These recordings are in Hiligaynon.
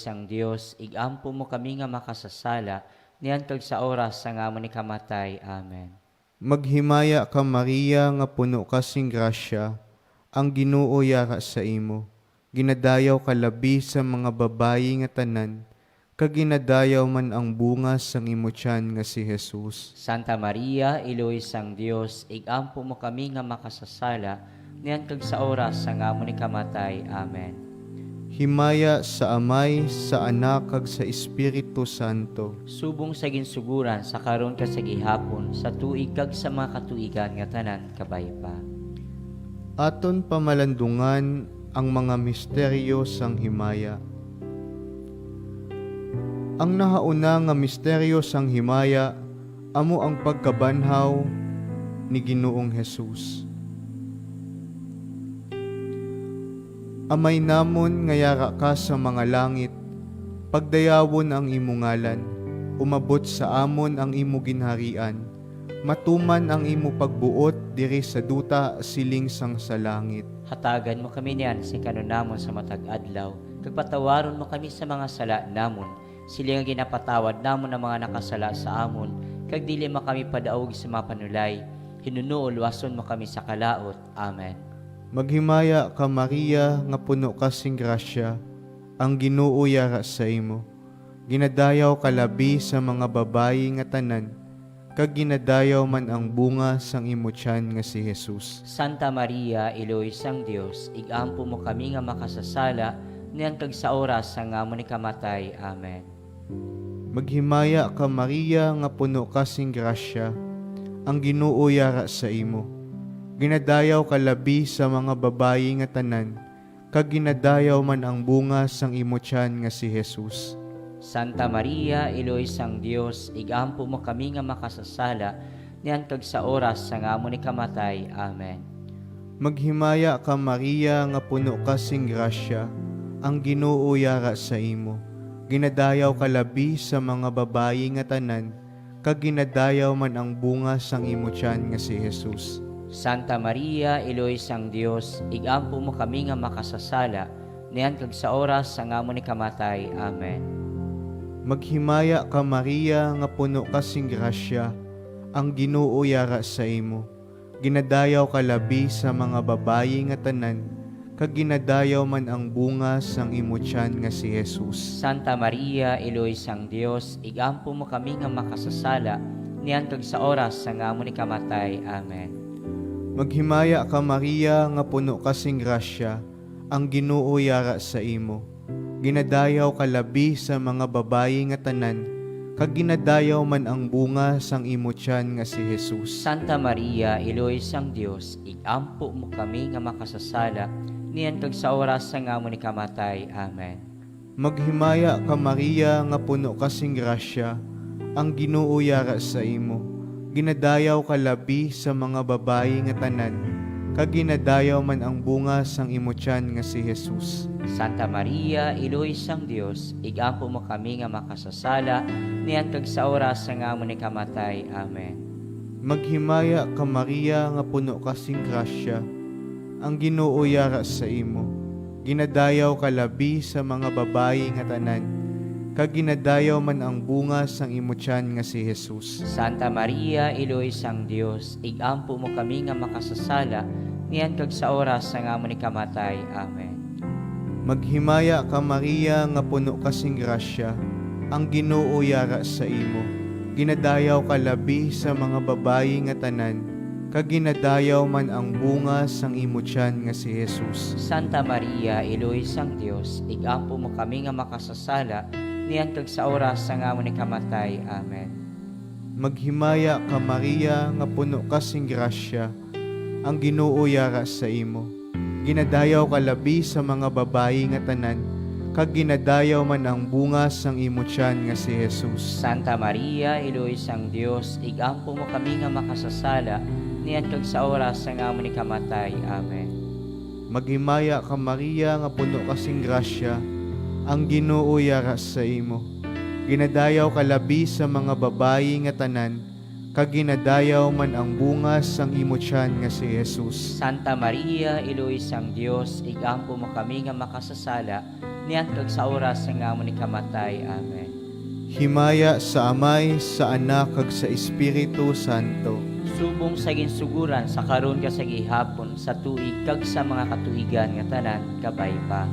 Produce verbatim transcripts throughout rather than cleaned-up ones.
sang Dios, igampo mo kami nga makasasala, niyan kag sa oras sang amon ikamatay. Amen. Maghimaya ka, Maria, nga puno ka sing grasya, ang Ginoo yara sa imo. Ginadayaw ka labi sa mga babayi nga tanan, kag ginadayaw man ang bunga sang imo tiyan nga si Jesus. Santa Maria, Iloy sang Dios, igampo mo kami nga makasasala, niyan kag sa oras sang amon ikamatay. Amen. Himaya sa Amay, sa Anak, kag sa Espiritu Santo. Subong sa ginsuguran, sa karon kag sa gihapon, sa tuig kag sa mga katuigan nga tanan kabay pa. Aton pamalandungan ang mga misteryo sang himaya. Ang nahauna nga misteryo sang himaya amo ang pagkabanhaw ni Ginoong Jesus. Amay namon nga yara ka sa mga langit, pagdayawon ang imo ngalan, umabot sa amon ang imo ginharian, matuman ang imo pagbuot diri sa duta siling sang sa langit. Hatagan mo kami niyan sing kanunamon sa matag adlaw, kag patawaron mo kami sa mga sala namon, siling nga ginapatawad namon ang mga nakasala sa amon, kag dili mo kami padaog sa mga panulay, hinunoon luwason mo kami sa kalaut. Amen. Maghimaya ka, Maria, nga puno ka sing grasya, ang Ginoo yara sa imo. Ginadayaw ka labi sa mga babayi nga tanan, kag ginadayaw man ang bunga sang imo tiyan nga si Jesus. Santa Maria, Iloy sang Dios, igampo mo kami nga makasasala, niyan kag sa oras sang amon ikamatay. Amen. Maghimaya ka, Maria, nga puno ka sing grasya, ang Ginoo yara sa imo. Ginadayaw ka labi sa mga babayi nga tanan, kag ginadayaw man ang bunga sang imo tiyan nga si Jesus. Santa Maria, Iloy sang Dios, igampo mo kami nga makasasala, niyan kag sa oras sang amon ikamatay. Amen. Maghimaya ka, Maria, nga puno ka sing grasya, ang Ginoo yara sa imo. Ginadayaw ka labi sa mga babayi nga tanan, kag ginadayaw man ang bunga sang imo tiyan nga si Jesus. Santa Maria, Iloy sang Dios, igampo mo kami nga makasasala, niyan kag sa oras sang amon ikamatay. Amen. Maghimaya ka, Maria, nga puno ka sing grasya, ang Ginoo yara sa imo. Ginadayaw ka labi sa mga babayi nga tanan, kag ginadayaw man ang bunga sang imo tiyan nga si Jesus. Santa Maria, Iloy sang Dios, igampo mo kami nga makasasala, niyan kag sa oras sang amon ikamatay. Amen. Maghimaya ka, Maria, nga puno ka sing grasya, ang Ginoo yara sa imo. Ginadayaw ka labi sa mga babayi nga tanan, kag ginadayaw man ang bunga sang imo tiyan nga si Jesus. Santa Maria, Iloy sang Dios, igampo mo kami nga makasasala, niyan kag sa oras sang amon ikamatay. Amen. Maghimaya ka, Maria, nga puno ka sing grasya, ang Ginoo yara sa imo. Ginadayaw ka labi sa mga babayi nga tanan, kag ginadayaw man ang bunga sang imo tiyan nga si Jesus. Santa Maria, Iloy sang Dios, igampo mo kami nga makasasala, niyan kag sa oras sang amon ikamatay. Amen. Maghimaya ka, Maria, nga puno ka sing grasya, ang Ginoo yara sa imo. Ginadayaw ka labi sa mga babayi nga tanan, kag ginadayaw man ang bunga sang imo tiyan nga si Jesus. Santa Maria, Iloy sang Dios, igampo mo kami nga makasasala, niyan kag sa oras sang amon ikamatay. Amen. Maghimaya ka, Maria, nga puno ka sing grasya, ang Ginoo yara sa imo. Ginadayaw ka labi sa mga babayi nga tanan, kag ginadayaw man ang bunga sang imo tiyan nga si Jesus. Santa Maria, Iloy sang Dios, igampo mo kami nga makasasala, niyan kag sa oras sang amon ikamatay. Amen. Maghimaya ka, Maria, nga puno ka sing grasya, ang Ginoo yara sa imo. Ginadayaw ka labi sa mga babayi nga tanan, kag ginadayaw man ang bunga sang imo tiyan nga si Jesus. Santa Maria, Iloy sang Dios, igampo mo kami nga makasasala, niyan kag sa oras sang amon ikamatay. Amen. Maghimaya ka, Maria, nga puno ka sing grasya, ang Ginoo yara sa imo. Ginadayaw ka labi sa mga babayi nga tanan, kag ginadayaw man ang bunga sang imo tiyan nga si Jesus. Santa Maria, Iloy sang Dios, igampo mo kami nga makasasala, niyan kag sa oras sang amon ikamatay. Amen. Himaya sa Amay, sa Anak, kag sa Espiritu Santo. Subong sa ginsugoran, sa karon, kag sa gihapon, sa tuig, kag sa mga katuigan nga tanan. Kabay pa.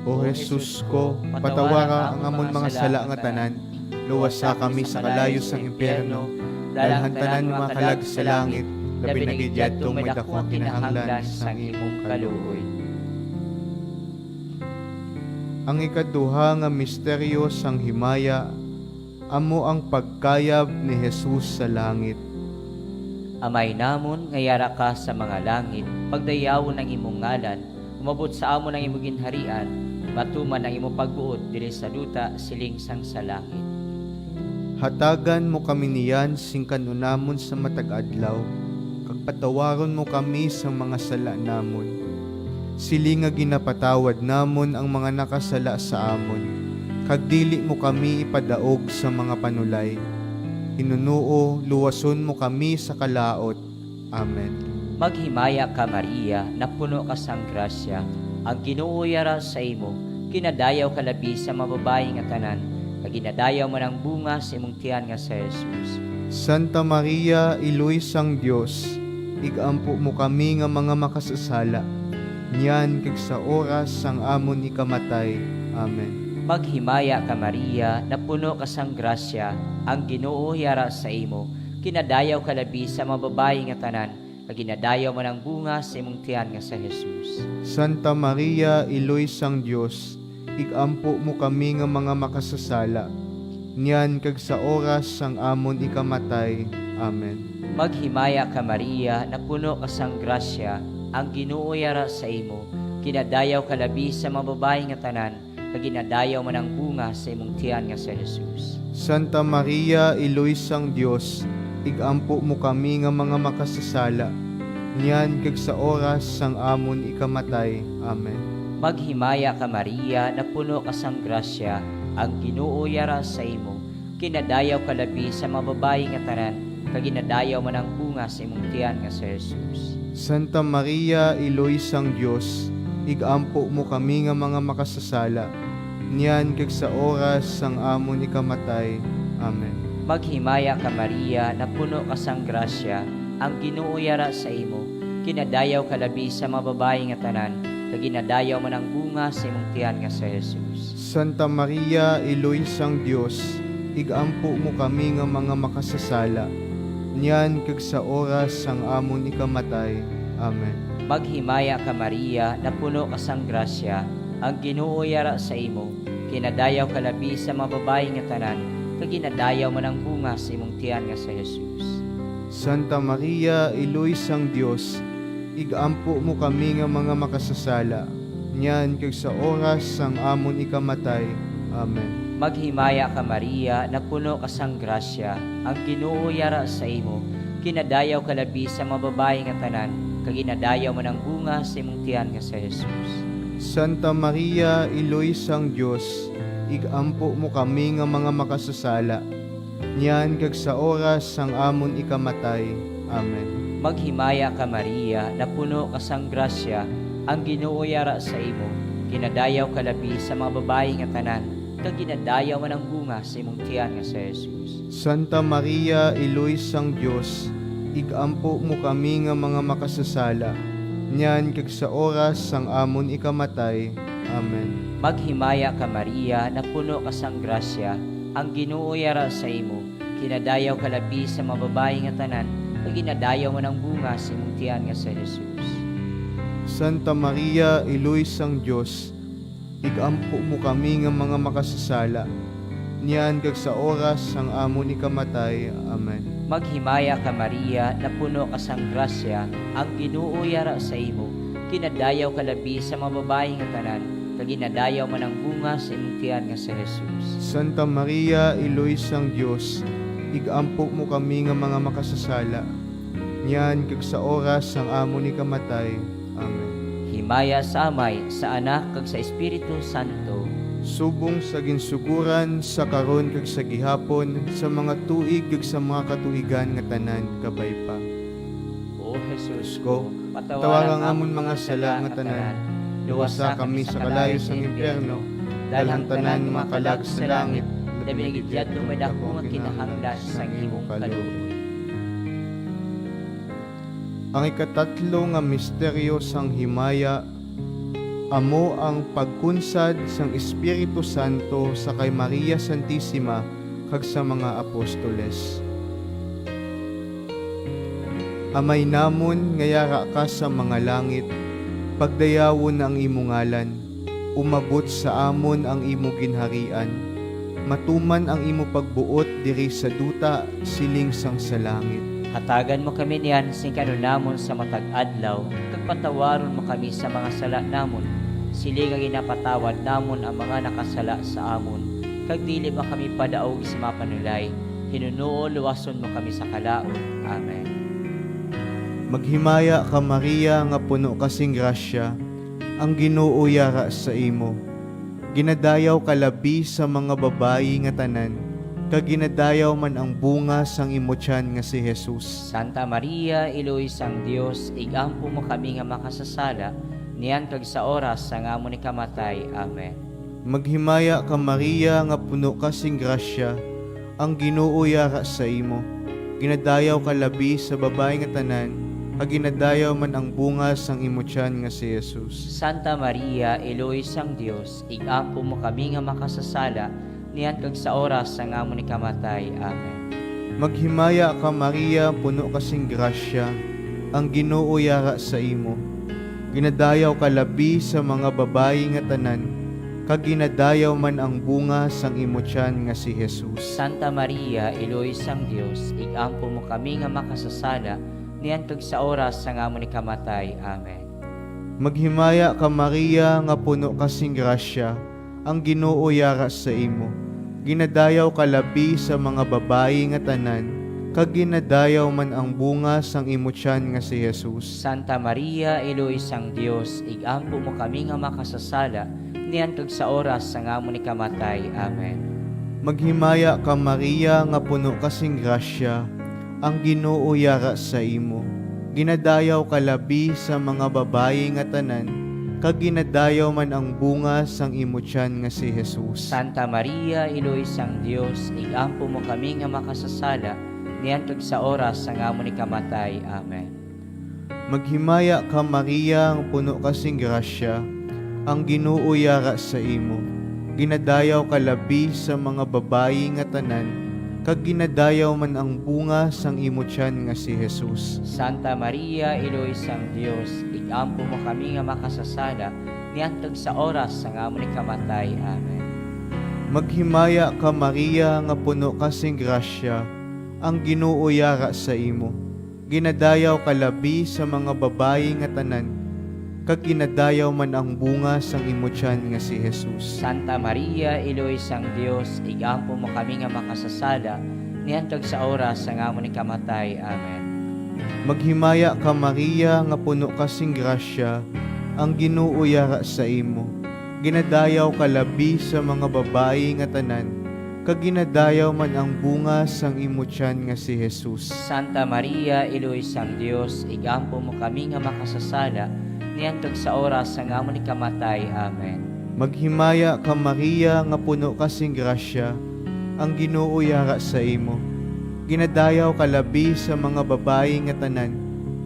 O Jesus ko, patawara ang amon mga sala nga tanan. Luwasa kami sa kalayo sang impyerno. Dalhan tanan nga mga kalag sa langit, labi na gid yadto may daku nga kinahanglan sang imong kaluoy. Ang ikaduha nga misteryo sang himaya amo ang pagkayab ni Jesus sa langit. Amay namon nga yara ka sa mga langit, pagdayawon ang imong ngalan, umabot sa amon ang imong ginharian, matuman ang imong pagbuot diri sa duta siling sang sa langit. Hatagan mo kami niyan sing kan-on namon sa matag adlaw, kag patawaron mo kami sang mga sala namon, siling nga ginapatawad namon ang mga nakasala sa amon, kag dili mo kami ipadaog sa mga panulay. Hinunoo, luwason mo kami sa kalaot. Amen. Maghimaya ka, Maria, napuno ka sang grasya, ang Ginoo yara sa imo, ginadayaw ka labi sa mga babayi nga tanan, kag ginadayaw man ang bunga sa imong tiyan nga si Jesus. Santa Maria, Iloy sang Dios, igampo mo kami nga mga makasasala, niyan kag sa oras sang amon ikamatay. Amen. Maghimaya ka, Maria, napuno ka sang grasya, ang Ginoo yara sa imo, ginadayaw ka labi sa mga babayi nga tanan, kag ginadayaw man ang bunga sa imong tiyan nga si Jesus. Santa Maria, Iloy sang Dios, igampo mo kami nga mga makasasala, niyan kag sa oras sang amon ikamatay. Amen. Maghimaya ka, Maria, napuno ka sang grasya, ang Ginoo yara sa imo, ginadayaw ka labi sa mga babayi nga tanan, kag ginadayaw man ang bunga sa imong tiyan nga si Jesus. Santa Maria, Iloy sang Dios, igampo mo kami nga mga makasasala, niyan kag sa oras sang amon ikamatay. Amen. Maghimaya ka, Maria, napuno ka sang grasya, ang Ginoo yara sa imo, ginadayaw ka labi sa mga babayi nga tanan, kag ginadayaw man ang bunga sa imong tiyan nga si Jesus. Santa Maria, Iloy sang Dios, igampo mo kami nga mga makasasala, niyan kag sa oras sang amon ikamatay. Amen. Maghimaya ka, Maria, napuno ka sang grasya, ang Ginoo yara sa imo, ginadayaw ka labi sa mga babayi nga tanan, kag ginadayaw man ang bunga sa imong tiyan nga si Jesus. Santa Maria, Iloy sang Dios, igampo mo kami nga mga makasasala, niyan kag sa oras sang amon ikamatay. Amen. Maghimaya ka, Maria, napuno ka sang grasya, ang Ginoo yara sa imo, ginadayaw ka labi sa mga babayi nga tanan, kag ginadayaw man ang bunga sa imong tiyan nga si Jesus. Santa Maria, Iloy sang Dios, igampo mo kami nga mga makasasala, niyan kag sa oras sang amon ikamatay. Amen. Maghimaya ka, Maria, napuno ka sang grasya, ang Ginoo yara sa imo, ginadayaw ka labi sa mga babayi nga tanan, kag ginadayaw man ang bunga sa imong tiyan nga si Jesus. Santa Maria, Iloy sang Dios, igampo mo kami nga mga makasasala, niyan kag sa oras sang amon ikamatay. Amen. Maghimaya ka, Maria, napuno ka sang grasya, ang Ginoo yara sa imo, ginadayaw ka labi sa mga babayi nga tanan, kag ginadayaw man ang bunga sa imong tiyan nga si Jesus. Santa Maria, Iloy sang Dios, igampo mo kami nga mga makasasala, niyan kag sa oras sang amon ikamatay. Amen. Maghimaya ka, Maria, napuno ka sang grasya, ang Ginoo yara sa imo, ginadayaw ka labi sa mga babayi nga tanan, kag ginadayaw man ang bunga sa imong tiyan nga si Jesus. Santa Maria, Iloy sang Dios, igampo mo kami nga mga makasasala, niyan kag sa oras sang amon ikamatay. Amen. Maghimaya ka, Maria, napuno ka sang grasya, ang Ginoo yara sa imo, ginadayaw ka labi sa mga babayi nga tanan, kag ginadayaw man ang bunga sa imong tiyan nga si Jesus. Santa Maria, Iloy sang Dios, igampo mo kami nga mga makasasala, niyan kag sa oras sang amon ikamatay. Amen. Himaya sa Amay, sa Anak, kag sa Espiritu Santo. Subong sa ginsugoran, sa karon, kag sa gihapon, sa mga tuig, kag sa mga katuigan nga tanan. Kabay pa. O Jesus ko, patawara ang amon mga sala nga tanan, Luwasa kami sa kalayo sang impyerno, dalhang tanan nga mga kalag sa langit, labi na gid yadto may dako nga kinahanglan sang imong kaluoy. Ang ikatatlo nga misteryo sang himaya amo ang pagkunsad sang Espiritu Santo sa kay Maria Santisima kag sa mga apostoles. Amay namon nga yara ka sa mga langit, pagdayawon ang imo ngalan. Umabot sa amon ang imo ginharian. Matuman ang imo pagbuot diri sa duta, siling sang sa langit. Hatagan mo kami niyan sing kan-on namon sa matag adlaw, kag patawaron mo kami sa mga sala namon, siling nga ginapatawad namon ang mga nakasala sa amon, kag dili mo kami padaog sa mga panulay, hinunoon luwason mo kami sa kalaut. Amen. Maghimaya ka, Maria, nga puno ka sing grasya, ang Ginoo yara sa imo. Ginadayaw ka labi sa mga babayi nga tanan, kag ginadayaw man ang bunga sang imo tiyan nga si Jesus. Santa Maria, Iloy sang Dios, igampo mo kami nga makasasala, niyan kag sa oras sang amon ikamatay. Amen. Maghimaya ka, Maria, nga puno ka sing grasya, ang Ginoo yara sa imo. Ginadayaw ka labi sa babayi nga tanan, kag ginadayaw man ang bunga sang imo tiyan nga si Jesus. Santa Maria, Iloy sang Dios, igampo mo kami nga makasasala, niyan kag sa oras sang amon ikamatay. Amen. Maghimaya ka, Maria, puno ka sing grasya, ang Ginoo yara sa imo. Ginadayaw ka labi sa mga babayi nga tanan, kag ginadayaw man ang bunga sang imo tiyan nga si Jesus. Santa Maria, Iloy sang Dios, igampo mo kami nga makasasala, niyan kag sa oras sang amon ikamatay. Amen. Maghimaya ka, Maria, nga puno ka sing grasya, ang Ginoo yara sa imo. Ginadayaw ka labi sa mga babayi nga tanan, kag ginadayaw man ang bunga sang imo tiyan nga si Jesus. Santa Maria, Iloy sang Dios, igampo mo kami nga makasasala, niyan kag sa oras sang amon ikamatay. Amen. Maghimaya ka, Maria, nga puno ka sing grasya, ang Ginoo yara sa imo. Ginadayaw ka labi sa mga babayi nga tanan, kag ginadayaw man ang bunga sang imo tiyan nga si Jesus. Santa Maria, Iloy sang Dios, igampo mo kami nga makasasala, niyan kag sa oras sang amon ikamatay. Amen. Maghimaya ka, Maria, nga puno ka sing grasya, ang Ginoo yara sa imo. Ginadayaw ka labi sa mga babayi nga tanan, kag ginadayaw man ang bunga sang imo tiyan nga si Jesus. Santa Maria, Iloy sang Dios, igampo mo kami nga makasasala, niyan kag sa oras sang amon ikamatay. Amen. Maghimaya ka, Maria, nga puno ka sing grasya, ang Ginoo yara sa imo. Ginadayaw ka labi sa mga babayi nga tanan, kag ginadayaw man ang bunga sang imo tiyan nga si Jesus. Santa Maria, Iloy sang Dios, igampo mo kami nga makasasala, niyan kag sa oras sang amon ikamatay. Amen. Maghimaya ka, Maria, nga puno ka sing grasya, ang Ginoo yara sa imo. Ginadayaw ka labi sa mga babayi nga tanan, kag ginadayaw man ang bunga sang imo tiyan nga si Jesus. Santa Maria, Iloy sang Dios, igampo mo kami nga makasasala, niyan kag sa oras sang amon ikamatay. Amen. Maghimaya ka, Maria, nga puno ka sing grasya, ang Ginoo yara sa imo. Ginadayaw ka labi sa mga babayi nga tanan,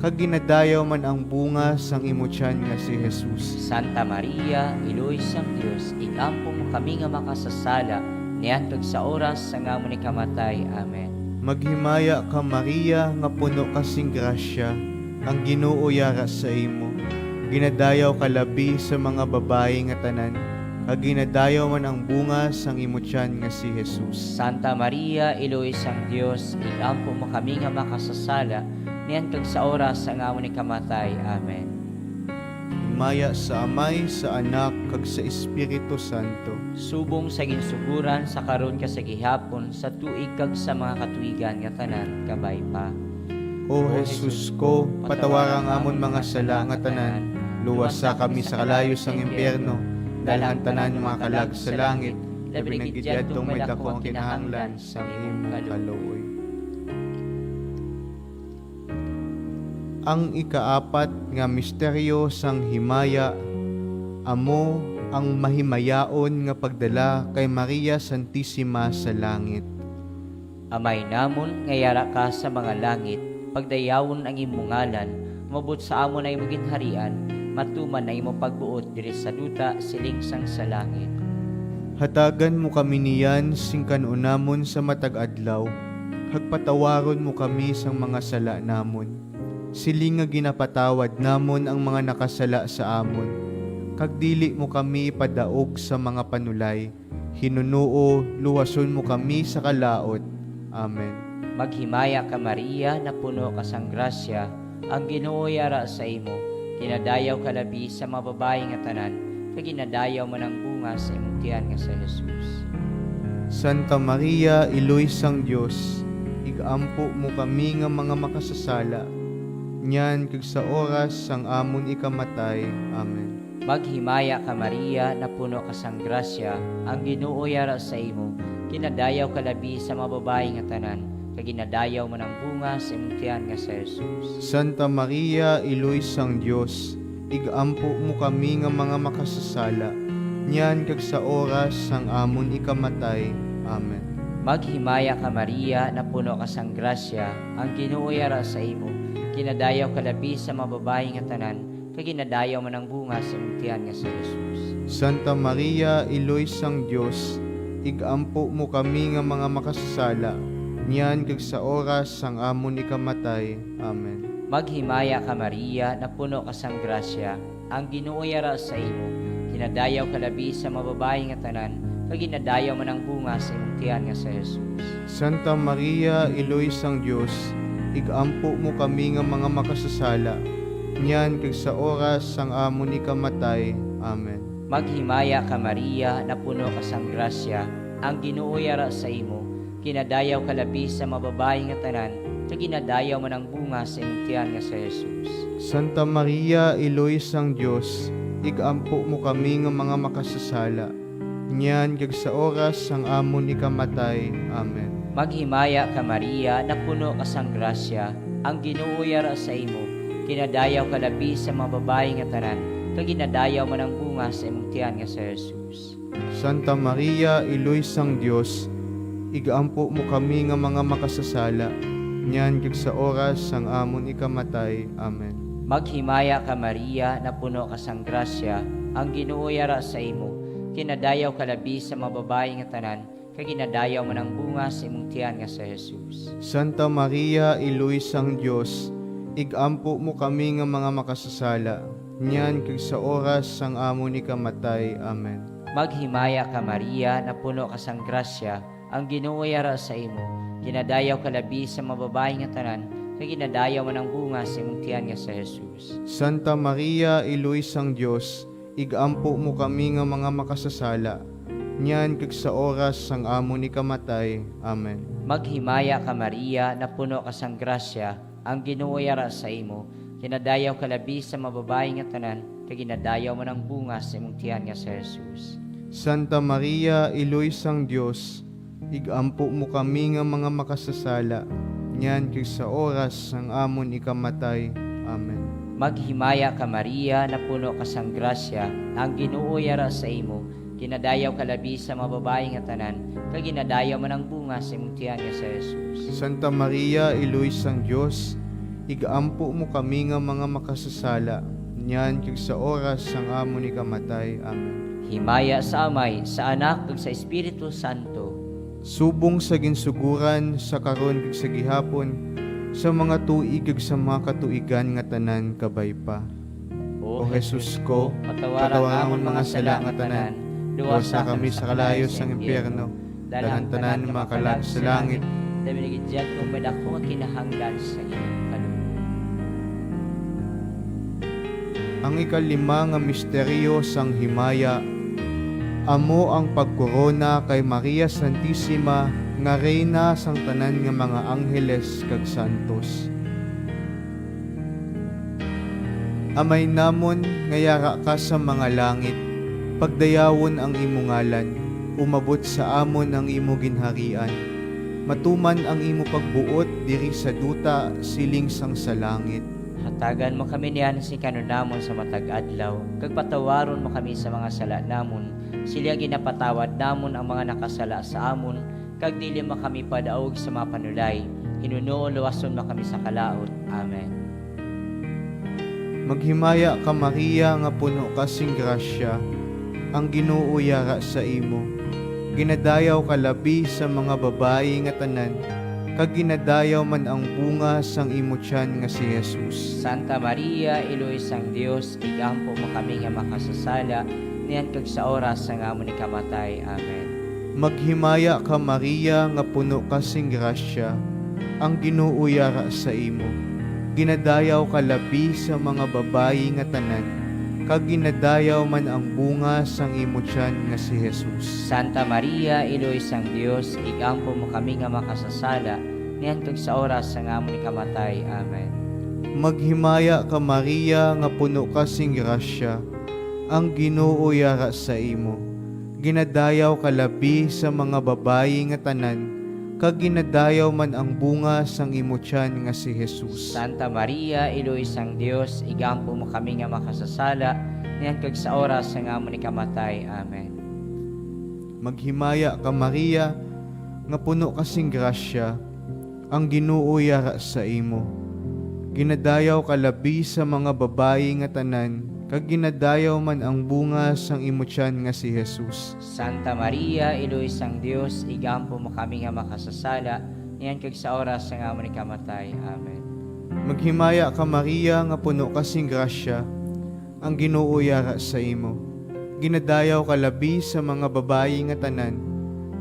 kag ginadayaw man ang bunga sang imo tiyan nga si Jesus. Santa Maria, Iloy sang Dios, igampo mo kami nga makasasala, niyan kag sa oras sang amon ikamatay. Amen. Maghimaya ka, Maria, nga puno ka sing grasya, ang Ginoo yara sa imo. Ginadayaw ka labi sa mga babayi nga tanan, kag ginadayaw man ang bunga sang imo tiyan nga si Jesus. Santa Maria, Iloy sang Dios, igampo mo kami nga makasasala, niyan kag sa oras sang amon ikamatay. Amen. Himaya sa Amay, sa Anak, kag sa Espiritu Santo. Subong sa ginsugoran, sa karon, kag sa gihapon, sa tuig, kag sa mga katuigan nga tanan. Kabay pa. O Jesus ko, patawara ang amon mga sala nga tanan, luwasa kami sa kalayo sang impyerno, dalhan tanan nga mga kalag sa langit, labi na gid yadtong may dako ang kinahanglan sang imong kaluoy. Ang ikaapat nga misteryo sang himaya, Amo ang mahimayaon nga pagdala kay Maria Santisima sa langit. Amay namon nga yara ka sa mga langit, pagdayawon ang imo ngalan, umabot sa amon ang imo ginharian, matuman ang imo pagbuot diri sa duta siling sang sa langit. Hatagan mo kami niyan sing kan-o namon sa matag adlaw, kag patawaron mo kami sang mga sala namon, siling nga ginapatawad namon ang mga nakasala sa amon, kag dili mo kami ipadaog sa mga panulay, hinunoo, luwason mo kami sa kalaut. Amen. Maghimaya ka, Maria, napuno ka sang grasya, ang Ginoo yara sa imo. Ginadayaw ka labi sa mga babayi nga tanan, kag ginadayaw man ang bunga sa imong tiyan nga si Jesus. Santa Maria, Iloy sang Dios, ig-ampo mo kami nga mga makasasala, niyan kag sa oras sang amon ikamatay. Amen. Maghimaya ka, Maria, napuno ka sang grasya, ang Ginoo yara sa imo. Ginadayaw ka labi sa mga babayi nga tanan, kag ginadayaw man ang bunga sa imong tiyan nga si Jesus. Santa Maria, Iloy sang Dios, ig-ampo mo kami nga mga makasasala, niyan kag sa oras sang amon ikamatay. Amen. Maghimaya ka, Maria, napuno ka sang grasya, ang Ginoo yara sa imo. Ginadayaw ka labi sa mga babayi nga tanan, kag ginadayaw man ang bunga sa imong tiyan nga si Jesus. Santa Maria, Iloy sang Dios, ig-ampo mo kami nga mga makasasala, niyan kag sa oras sang amon ikamatay. Amen. Maghimaya ka, Maria, napuno ka sang grasya, ang Ginoo yara sa imo. Ginadayaw ka labi sa mga babayi nga tanan, kag ginadayaw man ang bunga sa imong tiyan nga si Jesus. Santa Maria, Iloy sang Dios, ig-ampo mo kami nga mga makasasala, niyan kag sa oras sang amon ikamatay. Amen. Maghimaya ka, Maria, napuno ka sang grasya, ang Ginoo yara sa imo. Ginadayaw ka labi sa mga babayi nga tanan, kag ginadayaw man ang bunga sa imong tiyan nga si Jesus. Santa Maria, Iloy sang Dios, ig-ampo mo kami nga mga makasasala, niyan kag sa oras sang amon ikamatay. Amen. Maghimaya ka, Maria, napuno ka sang grasya, ang Ginoo yara sa imo. Ginadayaw ka labi sa mga babayi nga tanan, kag ginadayaw man ang bunga sa imong tiyan nga si Jesus. Santa Maria, Iloy sang Dios, ig-ampo mo kami nga mga makasasala, niyan kag sa oras sang amon ikamatay. Amen. Maghimaya ka, Maria, napuno ka sang grasya, ang Ginoo yara sa imo. Ginadayaw ka labi sa mga babayi nga tanan, kag ginadayaw man ang bunga sa imong tiyan nga si Jesus. Santa Maria, Iloy sang Dios, ig-ampo mo kami nga mga makasasala, niyan kag sa oras sang amon ikamatay. Amen. Maghimaya ka, Maria, napuno ka sang grasya, ang Ginoo yara sa imo. Ginadayaw ka labi sa mga babayi nga tanan, kag ginadayaw man ang bunga sa imong tiyan nga si Jesus. Santa Maria, Iloy sang Dios, ig-ampo mo kami nga mga makasasala, niyan kag sa oras sang amon ikamatay. Amen. Maghimaya ka, Maria, napuno ka sang grasya, ang Ginoo yara sa imo. Ginadayaw ka labi sa mga babayi nga tanan, kag ginadayaw man ang bunga sa imong tiyan nga si Jesus. Santa Maria, Iloy sang Dios, ig-ampo mo kami nga mga makasasala, niyan kag sa oras sang amon ikamatay. Amen. Maghimaya ka, Maria, napuno ka sang grasya, ang Ginoo yara sa imo. Ginadayaw ka labi sa mga babayi nga tanan, kag ginadayaw man ang bunga sa imong tiyan nga si Jesus. Santa Maria, Iloy sang Dios, ig-ampo mo kami nga mga makasasala, niyan kag sa oras sang amon ikamatay. Amen. Himaya sa Amay, sa Anak, kag sa Espiritu Santo. Subong sa ginsugoran, sa karon, kag sa gihapon, sa mga tuig, kag sa mga katuigan nga tanan. Kabay pa. O Jesus ko, patawara ang amon mga sala nga tanan, luwasa kami sa kalayo sang impyerno, dalhan tanan nga mga kalag sa langit. Labi na gid dyan kung may dako nga kinahanglan sa inyong kalooban. Ang ikalima nga misteryo sang himaya amo ang pagkorona kay Maria Santisima nga Reyna sang tanan nga mga angheles kag santos. Amay namon nga yara ka sa mga langit, pagdayawon ang imo ngalan, umabot sa amon ang imo ginharian, matuman ang imo pagbuot diri sa duta siling sang sa langit. Hatagan mo kami niyan sing kanunamon sa matag adlaw, kag patawaron mo kami sa mga sala namon, sila ginapatawad namon ang mga nakasala sa amon, kag dili mo kami padaog sa mga panulay, hinunoon luwason mo kami sa kalaut. Amen. Maghimaya ka, Maria, nga puno ka sing grasya, ang Ginoo yara sa imo. Ginadayaw ka labi sa mga babayi nga tanan, kag ginadayaw man ang bunga sang imo tiyan nga si Jesus. Santa Maria, Iloy sang Dios, igampo mo kami nga makasasala, niyan kag sa oras sang amon ikamatay. Amen. Maghimaya ka, Maria, nga puno ka sing grasya, ang Ginoo yara sa imo. Ginadayaw ka labi sa mga babayi nga tanan, kag ginadayaw man ang bunga sang imo tiyan nga si Jesus. Santa Maria, Iloy sang Dios, igampo mo kami nga makasasala, niyan kag sa oras sang amon ikamatay. Amen. Maghimaya ka, Maria, nga puno ka sing grasya, ang Ginoo yara sa imo. Ginadayaw ka labi sa mga babayi nga tanan, kag ginadayaw man ang bunga sang imo tiyan nga si Jesus. Santa Maria, Iloy sang Dios, igampo mo kami nga makasasala, niyan kag sa oras sang amon ikamatay. Amen. Maghimaya ka, Maria, nga puno ka sing grasya, ang Ginoo yara sa imo. Ginadayaw ka labi sa mga babayi nga tanan, kag ginadayaw man ang bunga sang imo tiyan nga si Jesus. Santa Maria, Iloy sang Dios, igampo mo kami nga makasasala, niyan kag sa oras sang amon ikamatay. Amen. Maghimaya ka, Maria, nga puno ka sing grasya, ang Ginoo yara sa imo. Ginadayaw ka labi sa mga babayi nga tanan,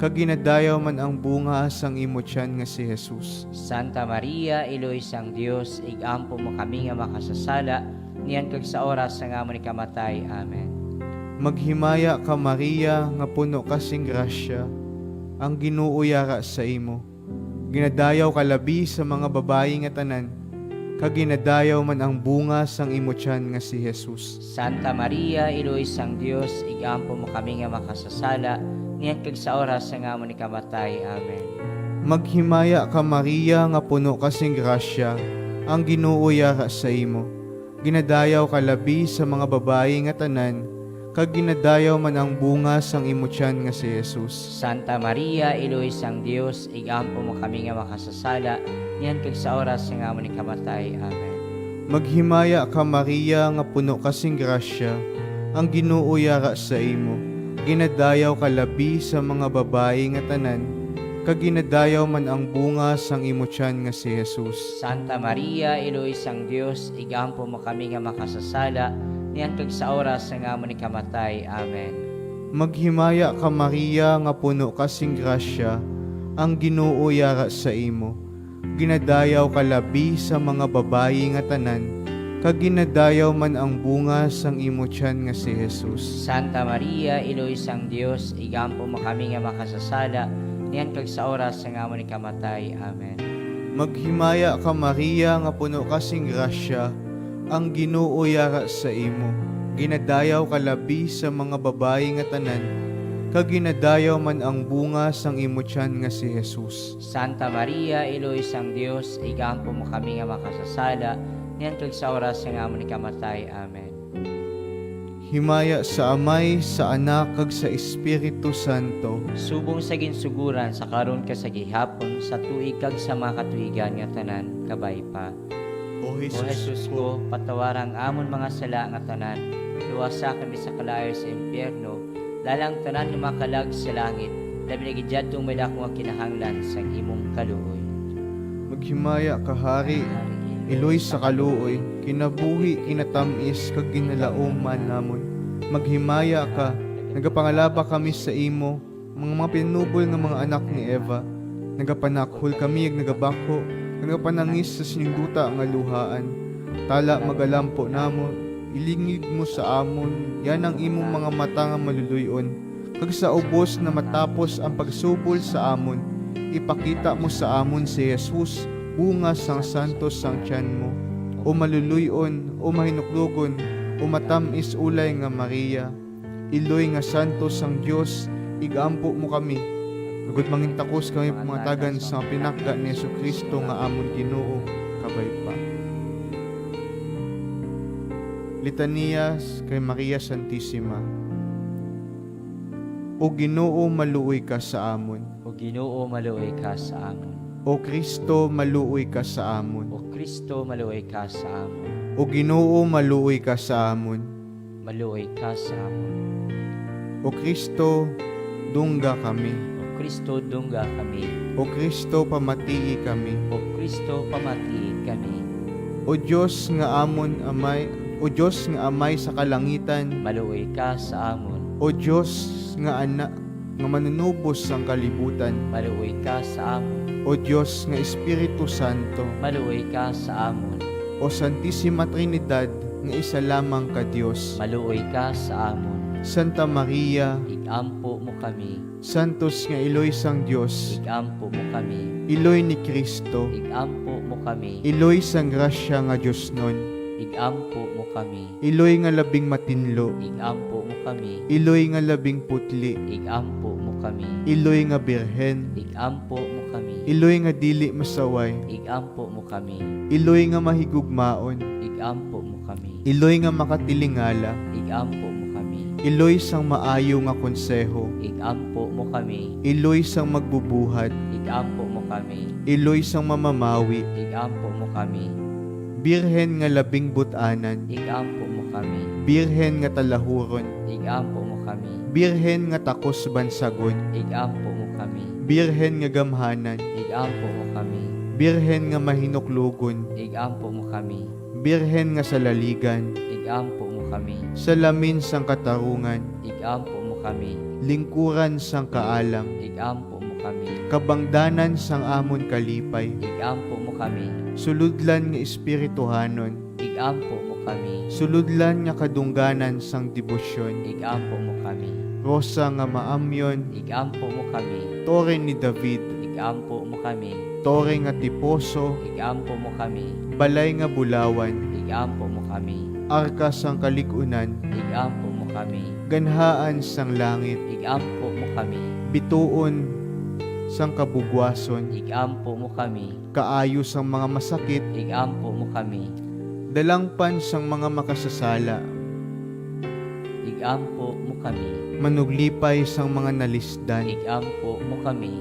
kag ginadayaw man ang bunga sang imo tiyan nga si Jesus. Santa Maria, Iloy sang Dios, igampo mo kami nga makasasala, niyan kag sa oras sang amon ikamatay. Amen. Maghimaya ka, Maria, nga puno ka sing grasya, ang Ginoo yara sa imo. Ginadayaw ka labi sa mga babayi nga tanan, kag ginadayaw man ang bunga sang imo tiyan nga si Jesus. Santa Maria, Iloy sang Dios, igampo mo kami nga makasasala, niyan kag sa oras sang amon ikamatay. Amen. Maghimaya ka, Maria, nga puno ka sing grasya, ang Ginoo yara sa imo. Ginadayaw ka labi sa mga babayi nga tanan, kag ginadayaw man ang bunga sang imo tiyan nga si Jesus. Santa Maria, Iloy sang Dios, igampo mo kami nga makasasala, niyan kag sa oras sang amon ikamatay. Amen. Maghimaya ka, Maria, nga puno ka sing grasya, ang Ginoo yara sa imo. Ginadayaw ka labi sa mga babayi nga tanan, kag ginadayaw man ang bunga sang imo tiyan nga si Jesus. Santa Maria, Iloy sang Dios, igampo mo kami nga makasasala, niyan kag sa oras sang amon ikamatay. Amen. Maghimaya ka, Maria, nga puno ka sing grasya, ang Ginoo yara sa imo. Ginadayaw ka labi sa mga babayi nga tanan, kag ginadayaw man ang bunga sang imo tiyan nga si Jesus. Santa Maria, Iloy sang Dios, igampo mo kami nga makasasala, niyan kag sa oras sang amon ikamatay. Amen. Maghimaya ka, Maria, nga puno ka sing grasya, ang Ginoo yara sa imo. Ginadayaw ka labi sa mga babayi nga tanan, kag ginadayaw man ang bunga sang imo tiyan nga si Jesus. Santa Maria, Iloy sang Dios, igampo mo kami nga makasasala, niyan kag sa oras sang amon ikamatay. Amen. Himaya sa Amay, sa Anak, kag sa Espiritu Santo. Subong sa ginsugoran, sa karon, kag sa gihapon, sa tuig, kag sa mga katuigan nga tanan. Kabay pa. O O Jesus Jesus ko, patawara ang amon mga sala nga tanan, luwasa kami sa kalayo sa impyerno, dala ang tanan nga mga kalag sa langit, labi na gid yadtong may dako nga kinahanglan sang imong kaluoy. Maghimaya ka, Hari, iloy sa kaluoy, kinabuhi, kinatamis, kag ginalaum-an namon. Maghimaya ka, nagapangalaba kami sa imo, mga, mga pinubol nga mga anak ni Eva. Nagapanakhol kami ag nagabakho, nagapanangis sa sining duta nga luhaan. Tala, magalampo namon, ilingig mo sa amon yan ang imong mga mata nga maluluy-on, kag sa ubos na matapos ang pagsubol sa amon, ipakita mo sa amon si Jesus, bunga sang santos sang tiyan mo. O maluluy-on, o mahinuklogon, o matam-is ulay nga Maria, iloy nga santos sang Dios, igampo mo kami, agod mangintakos kami pamatagan sa mga pinakga ni Jesu-Cristo nga amon Ginoo. Kabay pa. Litanias kay Maria Santisima. O Ginoo, maluoy ka sa amon. O Ginoo, maluoy ka sa amon. O Kristo, maluoy ka sa amon. O Kristo, maluoy ka sa amon. O Ginoo, maluoy ka sa amon. Maluoy ka sa amon. O Kristo, dungga kami. O Kristo, dungga kami. O Kristo, pamatii kami. O Kristo, pamatii kami. O Dios nga amon Amay, o Dios nga Amay sa kalangitan. Maluoy ka sa amon. O Dios nga Anak nga Manunubos sang kalibutan. Maluoy ka sa amon. O Dios nga Espiritu Santo. Maluoy ka sa amon. O Santisima Trinidad nga isa lamang ka Dios. Maluoy ka sa amon. Santa Maria. Ig-ampo mo kami. Santos nga iloy sang Dios. Ig-ampo mo kami. Iloy ni Cristo. Ig-ampo mo kami. Iloy sang grasya nga diosnon. Ig-ampo mo kami. Iloy nga labing matinlo. Ig-ampo mo kami. Iloy nga labing putli. Ig-ampo mo kami. Iloy nga birhen. Ig-ampo mo kami. Iloy nga dili masaway. Ig-ampo mo kami. Iloy nga mahigugmaon. Ig-ampo mo kami. Iloy nga makatilingala. Ig-ampo mo kami. Iloy sang maayo nga konseho. Ig-ampo mo kami. Iloy sang magbubuhat. Ig-ampo mo kami. Iloy sang mamamawi. Ig-ampo mo kami. Birhen nga labing but-anan. Ig-ampo mo kami. Birhen nga talahuron. Ig-ampo mo kami. Birhen nga takos bansagon. Ig-ampo mo kami. Birhen nga gamhanan. Ig-ampo mo kami. Birhen nga mahinuklogon. Ig-ampo mo kami. Birhen nga salaligan. Ig-ampo mo kami. Salamin sang katarungan. Ig-ampo mo kami. Lingkuran sang kaalam. Ig-ampo mo kami. Kabangdanan sang amon kalipay. Ig-ampo mo kami. Sulodlan nga espirituhanon. Ig-ampo mo kami. Sulodlan nga kadungganan sang debosyon. Ig-ampo mo kami. Rosa nga maamyon. Ig-ampo mo kami. Tore ni David. Ig-ampo mo kami. Tore nga tiposo. Ig-ampo mo kami. Balay nga bulawan. Ig-ampo mo kami. Arka sang kalig-unan. Ig-ampo mo kami. Ganhaan sang langit. Ig-ampo mo kami. Bituon sang kabugwason. Ig-ampo mo kami. Kaayo sang mga masakit. Ig-ampo mo kami. Dalangpan sang mga makasasala. Ig-ampo mo kami. Manuglipay sang mga nalisdan. Ig-ampo mo kami.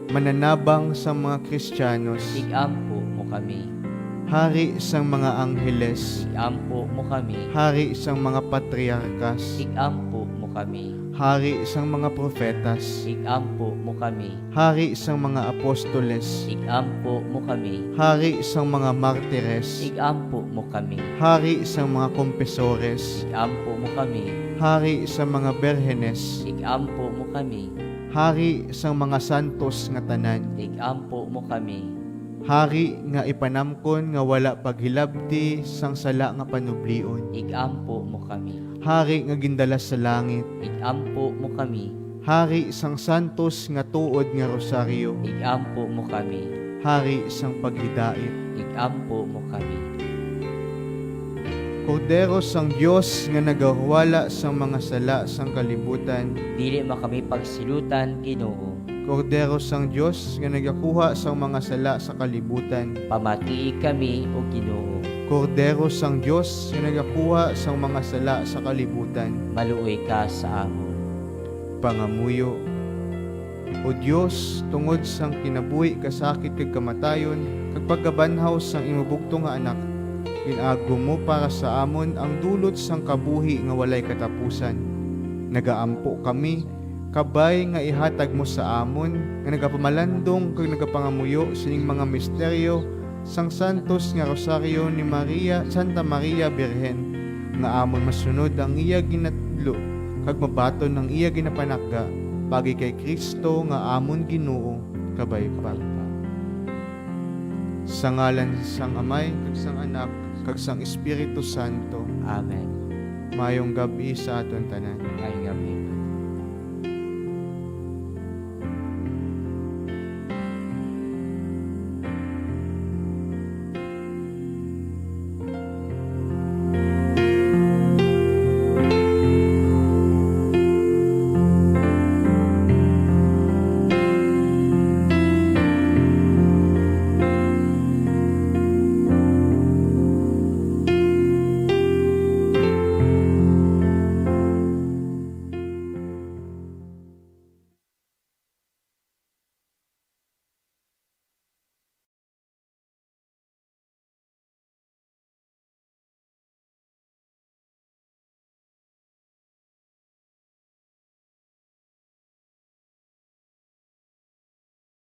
Mananabang sang mga Kristiyanos. Ig-ampo mo kami. Hari sang mga angheles. Ig-ampo mo kami. Hari sang mga patriarkas. Ig-ampo mo kami. Hari sang mga profetas. Ig-ampo mo kami. Hari sang mga apostoles. Ig-ampo mo kami. Hari sang mga martires. Ig-ampo mo kami. Hari sang mga kompesores. Ig-ampo mo kami. Hari sang mga berhenes. Ig-ampo mo kami. Hari sang mga santos nga tanan. Ig-ampo mo kami. Hari nga ipanamkon nga wala paghilabti sang sala nga panublion. Ig-ampo mo kami. Hari nga gindala sa langit. Ig-ampo mo kami. Hari sang santos nga tuod nga rosaryo. Ig-ampo mo kami. Hari sang paghidait. Ig-ampo mo kami. Kordero sang Dios nga nagahuwala sang mga sala sang kalibutan. Dili mo kami pagsilutan, Ginoo. Kordero sang Dios nga nagakuha sang mga sala sa kalibutan. Pamatii kami, O Ginoo. Kordero sang Dios nga nagakuha sang mga sala sa kalibutan. Maluoy ka sa amon. Pangamuyo. O Dios, tungod sang kinabuhi, kasakit, kag kamatayon, kag pagkabanhaw sang imo bugtong nga Anak, gin-agom mo para sa amon ang dulot sang kabuhi nga walay katapusan. Nagaampo kami, kabay nga ihatag mo sa amon nga nagapamalandong kag nagapangamuyo sining mga misteryo sang Santos nga Rosaryo ni Maria, Santa Maria Birhen, nga amon masunod ang iya ginatudlo kag mabaton ang iya ginapanakga, paagi kay Cristo nga amon Ginoo, kabay pa. Sa ngalan sang Amay, kag sang Anak, kag sang Espiritu Santo. Amen. Mayong gab-i sa aton tanan. Mayong gab-i.